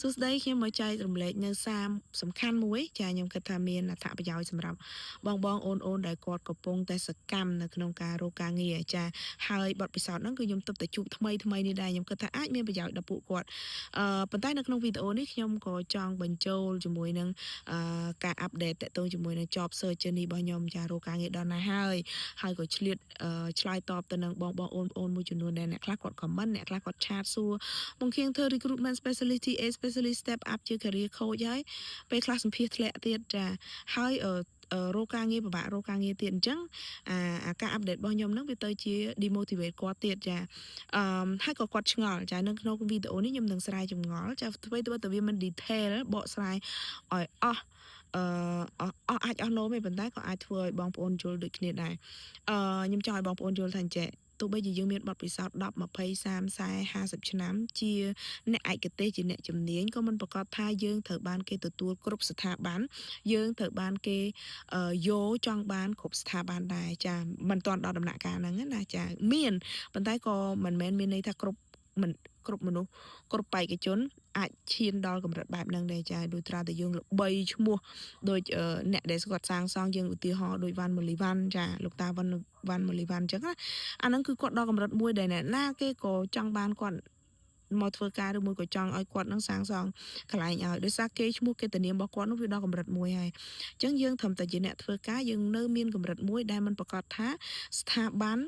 សួស្តីខ្ញុំមកចែករំលែកនៅសារសំខាន់មួយចាខ្ញុំគិតថាមានអត្ថប្រយោជន៍សម្រាប់បងបងអូនអូនដែលគាត់កំពុងតែសកម្មនៅក្នុងការរកការងារចាហើយបទពិសោធន៍ហ្នឹងគឺខ្ញុំទើបតែជួបថ្មីថ្មីនេះដែរខ្ញុំគិតថាអាចមានប្រយោជន៍ដល់ពួកគាត់ប៉ុន្តែនៅក្នុងវីដេអូនេះខ្ញុំក៏ចង់បញ្ចូលជាមួយនឹងការ update ទាក់ទងជាមួយនឹង job search journey របស់ខ្ញុំចារកការងារដល់ណាហើយហើយក៏ឆ្លៀតឆ្លើយតបទៅនឹងបងបងអូនអូនមួយចំនួនដែលអ្នកខ្លះគាត់ comment អ្នកខ្លះគាត់chat សួរបងខៀងធ្វើ recruitment specialist TA specialist step up ជា career coach ហើយពេលខ្លះសម្ភាសធ្លាក់ទៀតចាហើយអឺរកការងារពិបាករកការងារទៀតអញ្ចឹងអាអាការ update របស់ខ្ញុំហ្នឹងវាទៅជា demotivate គាត់ទៀតចាហើយក៏គាត់ឆ្ងល់ចានៅក្នុងវីដេអូនេះខ្ញុំនឹងស្រាយចម្ងល់ចាអ្វីទៅតែវាមិន detail បកស្រាយឲ្យអស់អឺអស់អាចអស់លោមទេប៉ុន្តែក៏អាចធ្វើឲ្យបងប្អូនយល់ដូចគ្នាដែរខ្ញុំចង់ឲ្យបងប្អូនយល់ថាអញ្ចេះទោះបីជាយើងមានបទពិសោធន៍10 20 30 40 50ឆ្នាំជាអ្នកឯកទេសជាអ្នកជំនាញក៏មិនប្រាកដថាយើងត្រូវបានគេទទួលគ្រប់ស្ថាប័នយើងត្រូវបានគេយកចង់បានគ្រប់ស្ថាប័នដែរចាមិនទាន់ដល់ដំណាក់កាលហ្នឹងណាចាមានប៉ុន្តែក៏មិនមែនមានន័យថាគ្រប់មិនគ្រប់មនុស្សគ្រប់បេក្ខជនអាចឈានដល់កម្រិតបែបហ្នឹងដែរចាដូចត្រាតែយើងល្បីឈ្មោះដូចអ្នកដែលគាត់សាងសង់យើងឧទាហរណ៍ដូចវ៉ាន់ម៉ូលីវ៉ាន់ចាលោកតាវ៉ាន់វ៉ាន់ម៉ូលីវ៉ាន់អញ្ចឹងណាអាហ្នឹងគឺគាត់ដល់កម្រិតមួយដែលអ្នកណាគេក៏ចង់បានគាត់មកធ្វើការឬមួយក៏ចង់ឲ្យគាត់នឹងសាងសង់កន្លែងឲ្យដោយសារគេឈ្មោះកិត្តិនាមរបស់គាត់នោះវាដល់កម្រិតមួយហើយអញ្ចឹងយើងត្រឹមតែជាអ្នកធ្វើការយើងនៅមានកម្រិតមួយដែលមិនប្រាកដថាស្ថាប័ន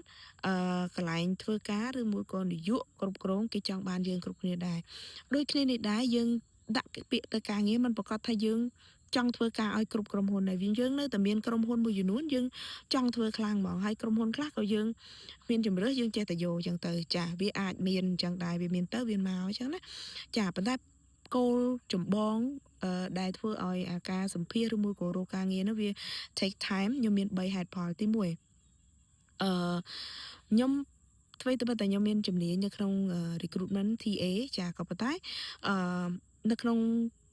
កន្លែងធ្វើការឬមួយក៏នាយកគ្រប់គ្រងគេចង់បានយើងគ្រប់គ្នាដែរដូចគ្នានេះដែរយើងដាក់ពាក្យទៅការងារមិនប្រាកដថាយើងចង់ធ្វើការឲ្យគ្រប់ក្រុមហ៊ុនដែរយើងនៅតែមានក្រុមហ៊ុនមួយចំនួនយើងចង់ធ្វើខ្លាំងហ្មងហើយក្រុមហ៊ុនខ្លះក៏យើងមានជំរើសយើងចេះតែយកអញ្ចឹងទៅចាវាអាចមានអញ្ចឹងដែរវាមានទៅវាមកអញ្ចឹងណាចាប៉ុន្តែគោលចម្បងដែលធ្វើឲ្យអាការសម្ភាសឬមួយក៏រកការងារនោះវា take time ខ្ញុំមាន3ហេតុផលទី1ខ្ញុំអ្វីទៅតែខ្ញុំមានជំនាញនៅក្នុង recruitment TA ចាក៏ប៉ុន្តែនៅក្នុង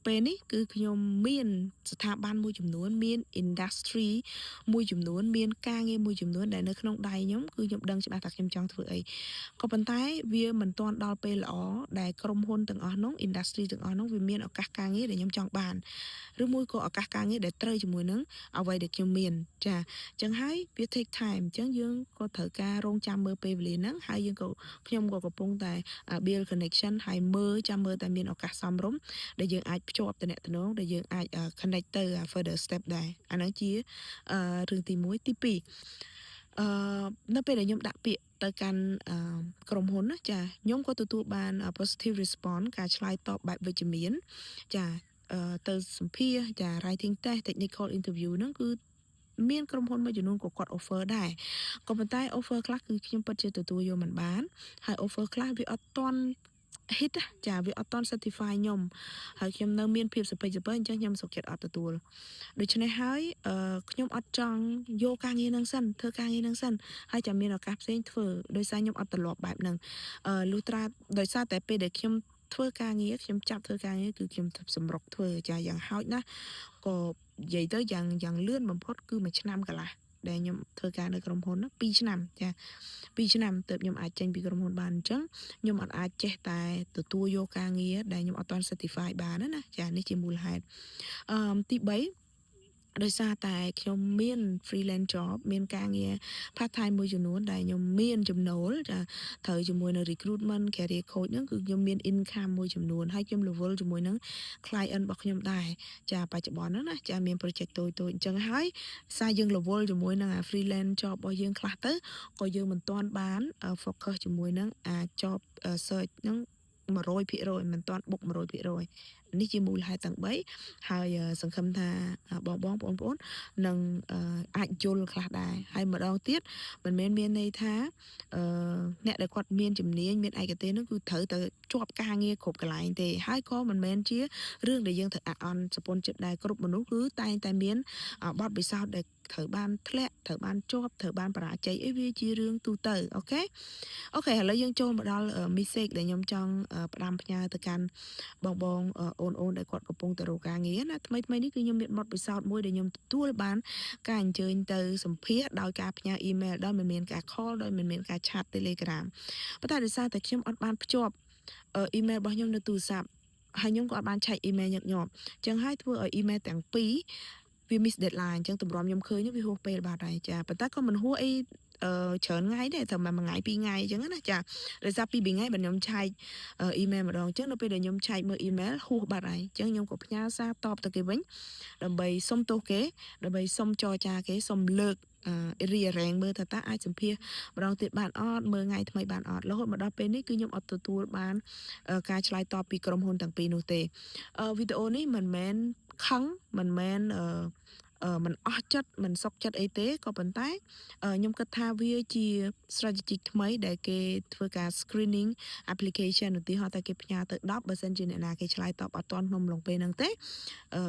ពេលនេះគឺខ្ញុំមានស្ថាប័នមួយចំនួនមាន industry មួយចំនួនមានការងារមួយចំនួនដែលនៅក្នុងដៃខ្ញុំគឺខ្ញុំដឹងច្បាស់ថាខ្ញុំចង់ធ្វើអីក៏ប៉ុន្តែវាមិនទាន់ដល់ពេលល្អដែលក្រុមហ៊ុនទាំងអស់នោះ industry ទាំងអស់នោះវាមានឱកាសការងារដែលខ្ញុំចង់បានឬមួយក៏ឱកាសការងារដែលត្រូវជាមួយនឹងអ្វីដែលខ្ញុំមានចាអញ្ចឹងហើយវា take time អញ្ចឹងយើងក៏ត្រូវការរងចាំមើលពេលវេលាហ្នឹងហើយយើងក៏ខ្ញុំក៏កំពុងតែ build connection ហើយមើលចាំមើលតែមានឱកាសសមរម្យដែលយើងអាចភ្ជាប់តំណែងដែលយើងអាច connect ទៅ further step ដែរអាហ្នឹងជារឿងទី1ទី2នៅពេលដែលខ្ញុំដាក់ពាក្យទៅកាន់ក្រុមហ៊ុនណាចាខ្ញុំក៏ទទួលបាន positive response ការឆ្លើយតបបែបវិជ្ជមានចាទៅសម្ភាសចា writing test technical interview ហ្នឹងគឺមានក្រុមហ៊ុនមួយចំនួនក៏គាត់ offer ដែរក៏ប៉ុន្តែ offer ខ្លះគឺខ្ញុំពិតជាទទួលយកមិនបានហើយ offer ខ្លះវាអត់ទាន់ hit ចាវាអត់ទាន់ satisfy ខ្ញុំហើយខ្ញុំនៅមានភាពសពេចសពើអញ្ចឹងខ្ញុំសុខចិត្តអត់ទទួលដូច្នេះហើយអឺខ្ញុំអត់ចង់យកការងារនឹងសិនធ្វើការងារនឹងសិនហើយចាំមានឱកាសផ្សេងធ្វើដោយសារខ្ញុំអត់ទម្លាប់បែបហ្នឹងលុះត្រាដោយសារតែពេលដែលខ្ញុំធ្វើការងារខ្ញុំចាប់ធ្វើការងារគឺខ្ញុំសម្រុកធ្វើចាយ៉ាងហោចណាស់ក៏និយាយទៅយ៉ាងយ៉ាងលឿនបំផុតគឺមួយឆ្នាំកន្លះដែលខ្ញុំធ្វើការនៅក្រុមហ៊ុន2ឆ្នាំចា2ឆ្នាំទើបខ្ញុំអាចចេញពីក្រុមហ៊ុនបានអញ្ចឹងខ្ញុំអត់អាចចេះតែទទួលយកការងារដែលខ្ញុំអត់ទាន់ certify បានណាចានេះជាមូលហេតុទី3ដោយសារតែខ្ញុំមាន freelance job មានការងារ part time មួយចំនួនដែលខ្ញុំមានចំណូលចាត្រូវជាមួយនឹង recruitment career coach ហ្នឹងគឺខ្ញុំមាន income មួយចំនួនហើយខ្ញុំ level ជាមួយនឹង client របស់ខ្ញុំដែរចាបច្ចុប្បន្នហ្នឹងណាចាមាន project តូចតូចអញ្ចឹងហើយសារយើង level ជាមួយនឹងអា freelance job របស់យើងខ្លះទៅក៏យើងមិនទាន់បាន focus ជាមួយនឹងអា job search ហ្នឹង100%មិនទាន់បុក100%នេះជាមូលហេតុទាំង3ហើយសង្ឃឹមថាបងបងប្អូនប្អូននឹងអាចយល់ខ្លះដែរហើយម្ដងទៀតមិនមែនមានន័យថាអ្នកដែលគាត់មានជំនាញមានឯកទេសនោះគឺត្រូវទៅជាប់ការងារគ្រប់កន្លែងទេហើយក៏មិនមែនជារឿងដែលយើងត្រូវអាក់អន់សពន់ចិត្តដែរគ្រប់មនុស្សគឺតែងតែមានបទពិសោធន៍ដែលត្រូវបានធ្លាក់ត្រូវបានជាប់ត្រូវបានបរាជ័យអីវាជារឿងទូទៅokay ឥឡូវយើងចូលមកដល់ message ដែលខ្ញុំចង់ផ្ដាំផ្ញើទៅកាន់បងបងអូនអូនដែលគាត់កំពុងតែរកការងារណាថ្មីថ្មីនេះគឺខ្ញុំមានបទពិសោធន៍មួយដែលខ្ញុំទទួលបានការអញ្ជើញទៅសម្ភាសដោយការផ្ញើអ៊ីមែលដោយមិនមានការ call ដោយមិនមានការ chat Telegram ប៉ុន្តែដោយសារតែខ្ញុំអត់បានភ្ជាប់អ៊ីមែលរបស់ខ្ញុំនៅទូរស័ព្ទ ហើយខ្ញុំក៏អត់បានឆែក email ញឹកញាប់អញ្ចឹងហើយធ្វើឲ្យ email ទាំងពីរវា miss deadline អញ្ចឹងទម្រាំខ្ញុំឃើញវាហួសពេលបាត់ហើយចាប៉ុន្តែក៏មិនហួសអីអឺច្រើនថ្ងៃដែរត្រឹមតែមួយថ្ងៃពីរថ្ងៃអញ្ចឹងណាចាដោយសារពីរថ្ងៃបើខ្ញុំឆែកអ៊ីមែលម្ដងអញ្ចឹងនៅពេលដែលខ្ញុំឆែកមើលអ៊ីមែលហួសបាត់ហើយអញ្ចឹងខ្ញុំក៏ផ្ញើសារតបទៅគេវិញដើម្បីសុំទោសគេដើម្បីសុំចរចាគេសុំលើកអឺ rearrange មើលថាតើអាចសម្ភាសម្ដងទៀតបានអត់មើលថ្ងៃថ្មីបានអត់រហូតមកដល់ពេលនេះគឺខ្ញុំអត់ទទួលបានការឆ្លើយតបពីក្រុមហ៊ុនទាំងពីរនោះទេវីដេអូនេះមិនមែនខឹងមិនមែនអឺមិនអស់ចិត្តមិនសុខចិត្តអីទេក៏ប៉ុន្តែខ្ញុំគិតថាវាជា strategy ថ្មីដែលគេធ្វើការ screening application ឧទាហរណ៍ថាគេផ្ញើទៅ10បើសិនជាអ្នកណាគេឆ្លើយតបអត់ទាន់ក្នុងអំឡុងពេលហ្នឹងទេ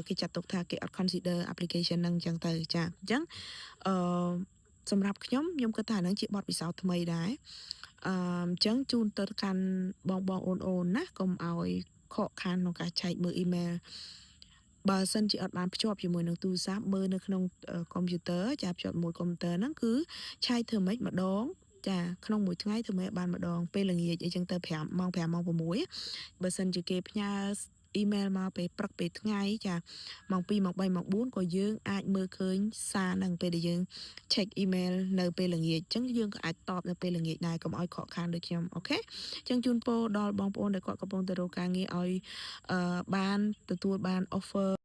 គេចាត់ទុកថាគេអត់ consider application ហ្នឹងអញ្ចឹងទៅចាអញ្ចឹងអឺសម្រាប់ខ្ញុំខ្ញុំគិតថាហ្នឹងជាបទពិសោធន៍ថ្មីដែរអឺអញ្ចឹងជូនទៅកាន់បងបងអូនអូនណាកុំឲ្យខកខានក្នុងការឆែកមើលអ៊ីមែលបើសិនជាអត់បានភ្ជាប់ជាមួយនឹងទូរស័ព្ទមើលនៅក្នុងកុំព្យូទ័រចាភ្ជាប់មួយកុំព្យូទ័រហ្នឹងគឺឆែកធ្វើម៉េចម្ដងចាក្នុងមួយថ្ងៃធ្វើម៉េចបានម្ដងពេលល្ងាចអីចឹងទៅ5ម៉ោង5ម៉ោង6បើសិនជាគេផ្ញើអ៊ីមែលមកពេលព្រឹកពេលថ្ងៃចាម៉ោង2ម៉ោង3ម៉ោង4ក៏យើងអាចមើលឃើញសារហ្នឹងពេលដែលយើង check email នៅពេលល្ងាចអញ្ចឹងយើងក៏អាចតបនៅពេលល្ងាចដែរកុំឲ្យខកខានដូចខ្ញុំ okay អញ្ចឹងជូនពរដល់បងប្អូនដែលគាត់កំពុងតែរកការងារឲ្យអឺបានទទួលបាន offer